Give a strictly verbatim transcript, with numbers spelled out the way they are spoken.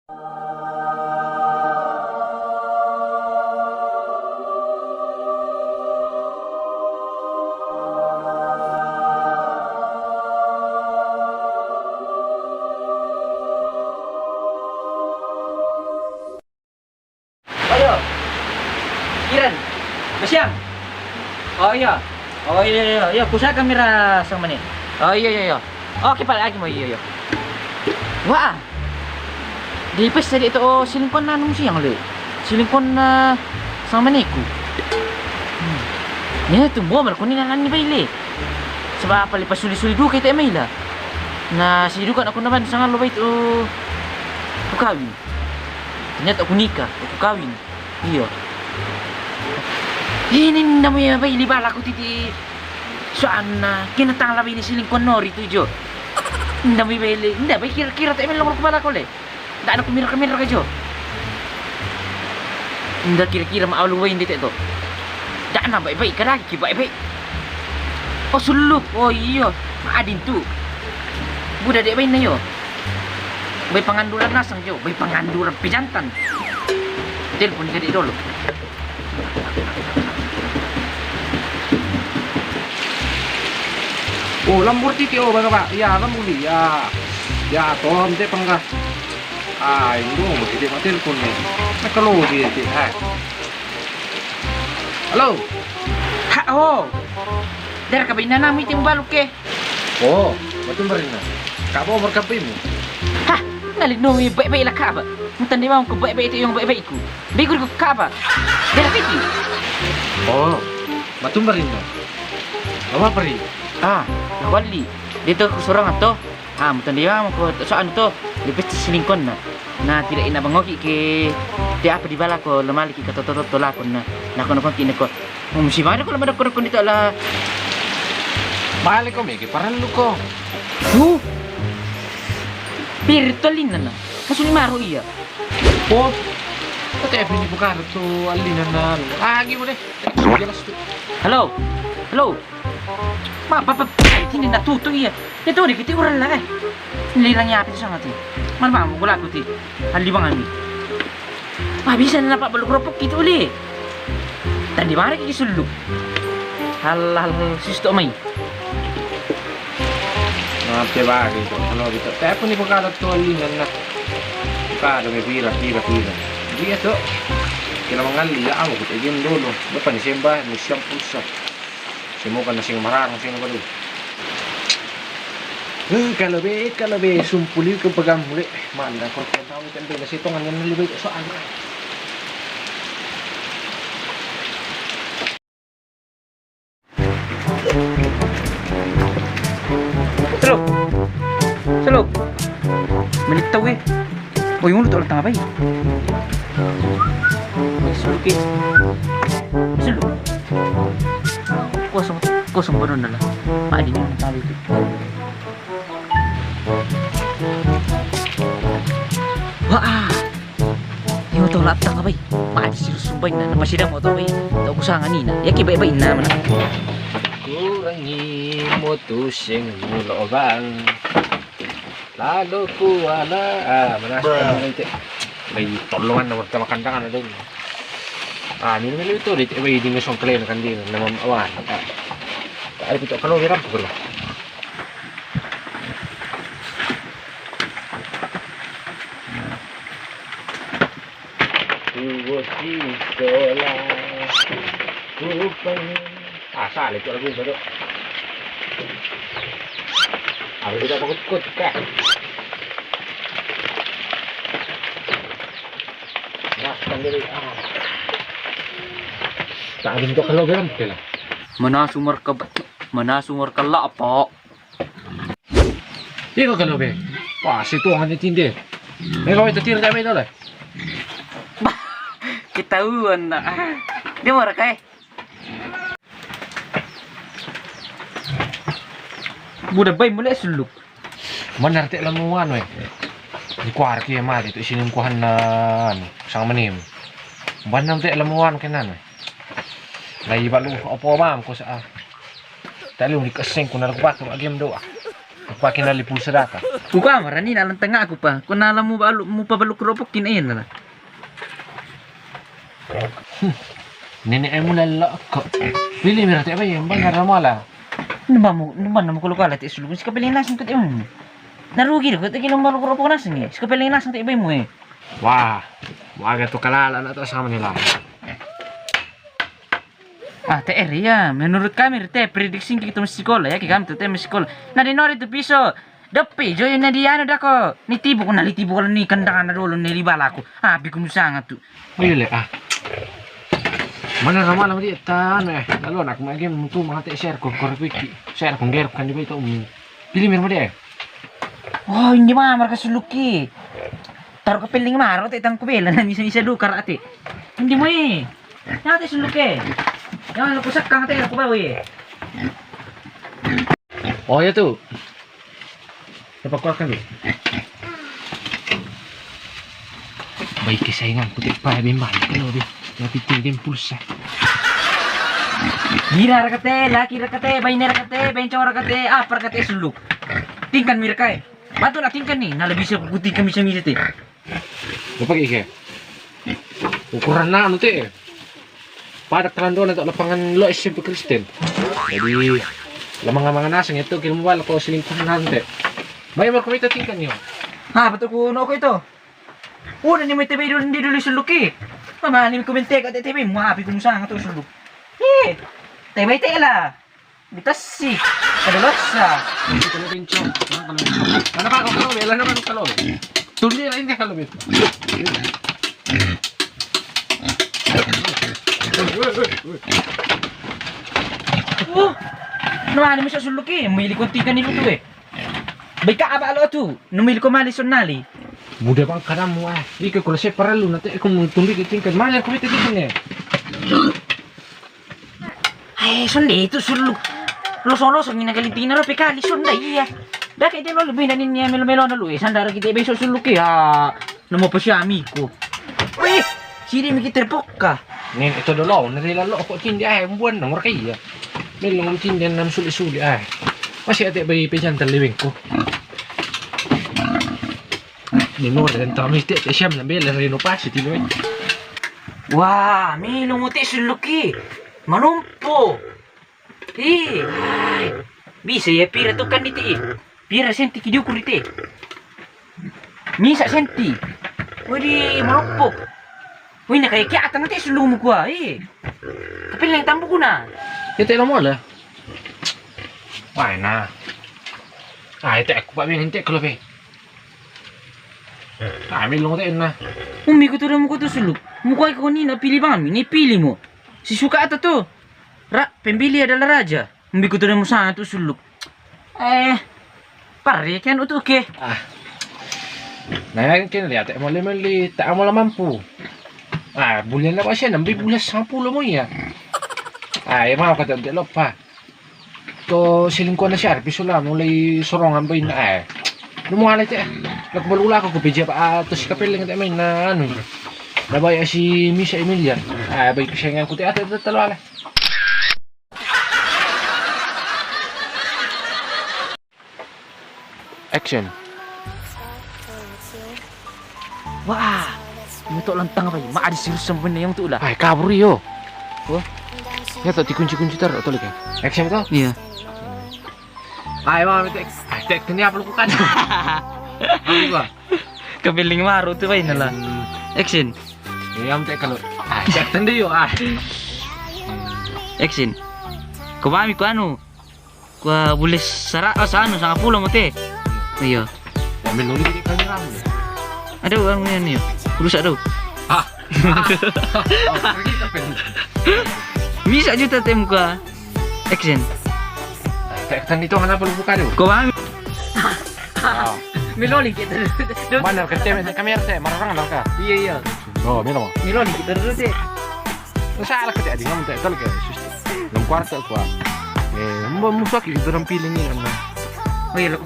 Ayo. Kiran. Basiang. Oh iya. Oh iya, iya, iya. Iya, kusa kamera sang mani. Oh iya, iya, iya. Oke, pala lagi mau, iya, iya. Wah. Di pesta di itu, oh, silingkon na nung siang le. Silingkon na sang mani ku. Hmm. Ni tu mo mar kuni na ni bai le. Saba' pala pasuli-suli duka itu e mai la. Na sidukan aku na ban sanga lo bai tu ku kawin. Ternyata aku nikah, aku kawin. Iyo. Ini nda mo iya bai li bala ku titi. Soalna kena tang la bai ni silingkon nori tu jo. Nda mo iya bai li, nda bai kira-kira tu e mai lo ku bala ku le. Nda na ku mira-mira ka jo. Nda kira-kira ma alu bai ndi te to. Nda na bai-bai ka lagi ki bai-bai. Oh, suluk. Oh iyo. Ma adin tu. Buda de bai na yo. Bai panganduran nasang jo, bai panganduran pejantan. Telepon jadi dulu. Oh, lambur titi, oh, baga ba. Iya, lambur di. Iya. Ya, tom te pangga. Ah, indo, titi ma telepon ni. Na kalau di ti. Ah. Halo. Ha, oh. Dara ka ba ina na mi timbalu ke. Oh, matumba ri na. Ka ba omor ka ba imu? Hah, nali no mi bai-bai la ka ba. Mutan di mau ku bai-bai itu yang bai-bai ku. Bai ku ku ka ba. Dara piti. Oh, matumba ri na. Apa peri? Ah, wali. Dia tu ku sorang atau? Ah, mutan di mau ku soan tu. Di pesta silingkon na. Na tidak ina bangoki ke. Ti apa di bala ko lamali ki ka toto-toto lakon na. Na ko na ko ki na ko. Om si mari ko lamada ko ko dito la. Balik ko mi ki parallu ko. Huh. Pirto linana. Masuni maro iya. Oh. Kata apa ni buka tu alinana. Lagi mo deh. Jelas tu. Halo. Halo. Ma, pa, pa, pa, tini na tutu iya. Itu di kiti urang la eh. Lirang ya api tu sangat ti. Man ba mo gula ku ti. Hali bang ami. Ma bisa na pa baluk ropok kiti uli. Tadi mari ki suluk. Halal sisto mai. Nanti bagi tu kalau kita. Tapi ni buka tu alinana. Kada me pira, pira, pira. Dia tu. Kila mangalli ya, amo kita jin dulu. Depan ni sembah, ni siang pulsa. Semoga na sing marang sing baru. Eh, kalau be, kalau be sumpuli ke pegang mulai. Mana kau tahu kan be nasi tongan yang lebih soal. Sulu. Sulu. Menit tau eh. Oh, yung luto lang tanga bay. Sulu ki. Sulu. Kosong, kosong pa nun na lang. Maadin yung talo ito. Waa! Iyo to, latang ka bay. Madi si Rusum bay na, na masida mo to bay. Tau ko sanga nina. Yaki bay bay na mana. Kurangi mo to sing mulo bang. Lalo ko wala. Ah, mana sa kanila ito. May tulungan na magkamakandangan na doon. Ah, minum-minum ito. Dito bay, di nga song kalayo na kandila na mamawan. Ah. Ay, pito, kalo, hiram ko ba? Tuwo si Sola. Upang. Ah, sali ko lagu ba do? Ako kita pakutkot ka. Mas kandiri, ah. Tak ada untuk kalau bilang. Mana sumber ke, mana sumber kelak apa? Ikaw ka, Lobe. Wa, si tuangan ni tindi. May kawin ta tira tayo may lola. Bah, kitahuan na. Ah, di mo ra kay. Buda bay mula suluk. Manar te lamuan we. Di kuar ki ma di tu sinungkuhan na, ano, sang manim. Banam te lamuan kenan we. Lai balu opo mam ko sa. Talung di kaseng ko na ko bato agem do. Pakai nali pulsa data. Ku kamar ni na lantang aku pa. Ku na la mu balu, mu pa balu keropok kin ena. Nenek emu lelok kok. Pilih merah tak bayar, bang, karena malah. Nembak mu, nembak nama kalau kalah tak sulu. Sika pilih nasang tak emu. Na rugi deh, tak kilo balu keropok nasang ni. Sika pilih nasang tak bayar mu eh. Wah, wah, tu kalala anak tu sama ni lah. Ah, T R ya, menurut kami, te prediksi kita masih sekolah ya, kami tu te masih sekolah. Na di nori tu piso, depi jo na di anu dako. Ni tibu ko, na li tibu ko ni kandang na dolo ni li balaku. Ah, bikum sangat tu. Oh iya le, ah. Mana ramah lama dia tan eh. Lalu anak main game tu mah te share ko, ko piki. Share ko ger kan di itu. Pilih mirma deh. Oh, ini mah mereka suluki. Taruh ke piling maro te tangku bela na misa-misa dukar ate. Ini mah eh. Nanti suluki. Jangan lupa sekang te aku bawa eh. Oh ya tu. Dapat kuatkan dulu. Baik kesayangan putik paya bimbang kalau bi. Tapi tinggi pulsa. Gira rakate, laki rakate, baine rakate, benco rakate, apa rakate suluk. Tingkan mirkai. Batu na tingkan ni, na lebih bisa kukuti kami sami sete. Apa ke? Ukuran na anu te. Pada kalandona to lapangan lo S M P Kristen. Jadi lamang-lamang nasang itu kirim wal ko selingkuh nante. Baik mau kita tingkan yo. Ha, betul ku no ko itu. Udah ni mai tebe dulu di dulu suluki. Mama ni ku bente ka tebe mu api ku musang tu suluk. Eh, tebe tela. Bitasi. Kada losa. Kalau bencong. Mana kalau kalau bela mana kalau. Tuli lain dia kalau bet. Oh, no, anu misa suluki, mili kontikan itu tu eh. Baik ka aba lo tu, numili ko mali sonali. Muda bang kadamu ah. Ika kalau saya perlu nanti aku mau tumbi ke tingkat mana aku itu tingkat ni. Hai, sonde itu suluk. Lo solo song ina kali tina ro pekali sonda iya. Dah kayak dia lo lebih dari ni melo-melo na lu eh. Sandara kita besok suluk ya. Nama pesiamiku. Wih, sini mikir terpokka. Nen itu dulu, nari lalu aku cinta eh buan nomor kaya. Nen nomor cinta enam sulit-sulit eh. Masih ada bayi pejantan lewengku. Ni no dan tamis te te siam na bela renovasi ti no. Wah, milo mo te suluki. Manumpo. Ih, ai. Bisa ya pira tu kan di te. Pira senti ki diukur di te. Misa senti. Wadi manumpo. Wina kaya kia atan te sulumu kua. Ih. Tapi yang tambu kuna. Ya te lo mo la. Wah, na. Ai te aku pa bing te kalau be. Kami long te na. Umbi ko tu da muko tu suluk. Muko ai ko ni na pili bami ni pili mo. Si suka ata tu. Ra, pembeli adalah raja. Umbi ko tu da musanga tu suluk. Eh, pare kan utu ke. Ah. Na kan lihat te mo le meli tak mo la mampu. Ah, bulan na ba siya nambi bulan sampulo mo iya. Ah, ya mau kata te lopa. To selingkuhan na si Arpi sula mulai sorongan bain na eh. Numualay te. Nagbalula ko ko pija pa to si Kapeling te main na anu. Nabaya si Misa Emilia. Ah, baik kesengan ko te ata ata talo ala. Action. Wah, mutok lantang apa? Ma adi serius sama benda yang tu lah. Ai kabur yo. Oh. Ya tak dikunci-kunci tar atau lagi. Action to? Iya. Ai mama tek. Ai tek ni apa lu kan? Apa gua? Kepiling maru tu bain lah. Action. Iya am tek kalau. Ai tek tendi yo ah. Action. Ko mami ko anu. Kua bulis sara, oh, sanu, sanga pulo mo te. Iyo. Ambil loli di kamera mo. Aduh, anu yan iyo. Rusak do. Ah. Misa juta te muka. Action. Tek tan itu kenapa lu buka do? Ko mami. Meloni kita. Mana kete kamera te mararang ka. Iya iya. Oh, milo. Meloni kita dulu te. Salah kete adi ngam te tol ke susti. Yang kuarta kua. Eh, mbo musuh ki itu orang pilih ni kan. Oh iya.